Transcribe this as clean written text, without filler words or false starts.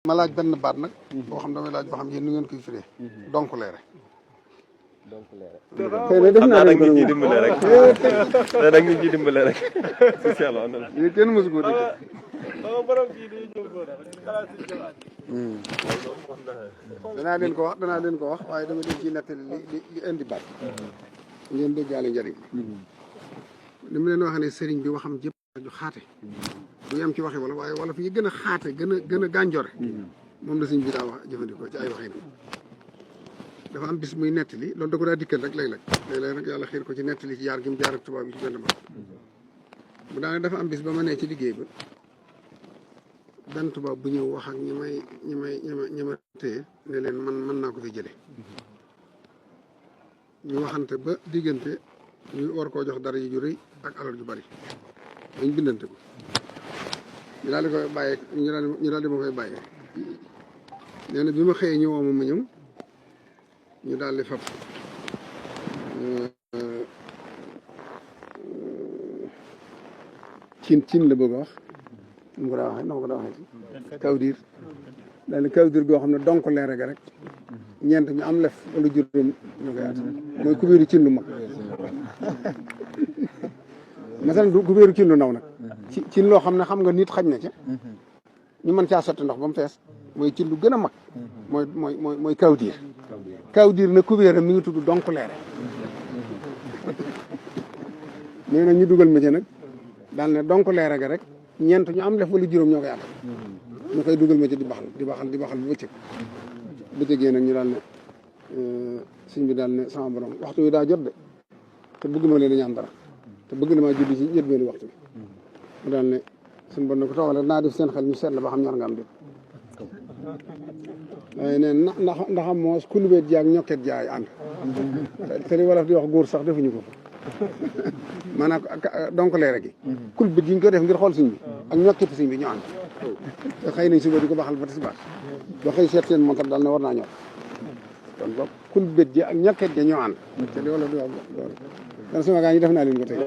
ma laaj benn baat nag boo xam damay laaj boo xam yéen nu ngeen koy firee donc leere xëy na def naa leen ko ñu dimbale rek da ñu ci dimbale rek ci yàlla yi kenn mësu ko dégg danaa leen ko wax waaye dama leen ciy nettali li indi baat ngeen déggaale njëriñ li mu leen wax ne sëriñ bi waxam jëpp ju xaate du yem ci waxi wala waaye wala fi gën a xaate gën a gànjore moom la sëriñ bi daa wax jëfandikoo ci ay waxin dafa am bis muy nettali loolu da ko daa dikkal rek léeg-léeg nag yàlla xiir ko ci nettali ci jaar gi mu jaar ak tubaab yi ci benn baat mu daane dafa am bis ba ma nee ci liggéey ba benn tubaab bu ñëw wax ak ñi ma téye ne leen mën naa ko fi jële ñu waxante ba diggante ñu war koo jox dara ju rëy ak alal ju bari dañ bindante ko ñu daal di koy bàyyee ñu daal di ma koy bàyyee nee na bi ma xëyee ñëwoo ma ñëw ñu daal di fab cin la bëgg a wax nu ko daa waxee na ko daa waxee kawdiir daal di kawdiir goo xam ne donc leere ga rek ñeent ñu am lef wala juróom ñu koy at mooy kubéeru cin lu mag masalan du kubéeru cin lu ndaw nag cin loo xam ne xam nga nit xaj na ca ñu mën caa sotti ndox ba mu fees mooy cin lu gën a mag mooy kawdiir na kubéeram mi ngi tudd donc leere nee na ñu dugal ma ci nag daal ne donc leere ga rek ñeent ñu am lef wala juróom ñoo koy at ñu koy dugal ma ci di baxal bu bëccëgee nag ñu daal ne sëñ bi daal ne sama borom waxtu wi daa jot de te bëgg ma leen a ñaan dara te bëgg na maa julli ci njëlbéenu waxtu bi mu daal ne suñu bon ne ko toogal naa def seen xel ñu seet la ba xam ñor nga am déet waaye ne ndax am moos kulubéet jaag ñokket jaay ànd te li wolof di wax góor sax defuñu ko fa maanaam donc leere gi kulubéet yi ñu ko def ngir xool sëñ bi ak ñokketi sëñ bi ñu ànd te xëy nañ suba di ko baxal ba tisbaar ba xëy seet seen montar daal ne war naa ñor kon boog kulubéet ji ak ñokket ja ñoo ànd te li wolof di wax loolu dan sama gaa ñi def naa leen ko tey